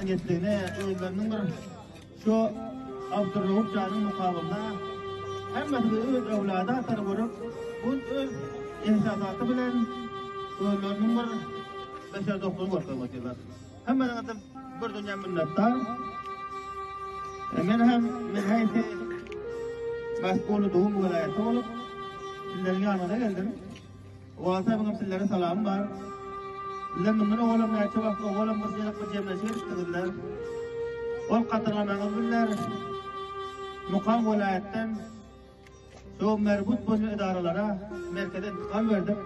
medeniýetligine, özleriniň bir şu Abdurrauf janyň mukabylynda hemmesini öz öwlady hatar görüp, bu öz ehsasaty bilen özleriniň bir beşer dostlugyny görkezip otyrlar. Hemmeleriňizden bir dünýä minnetdar. E, men hem men häýsi Mesguly Dum welaýaty bolup, sizleriň ýanyna geldim. Wagta sizlere salamym bar. Sizler mundan owalam näçe wagt owalam bir ýere bir jemleşik edipdiňizler. Ol gatyrgamaňyz bilen Mukam welaýatdan şu merbut bolan edaralara merkeze intikal berdik.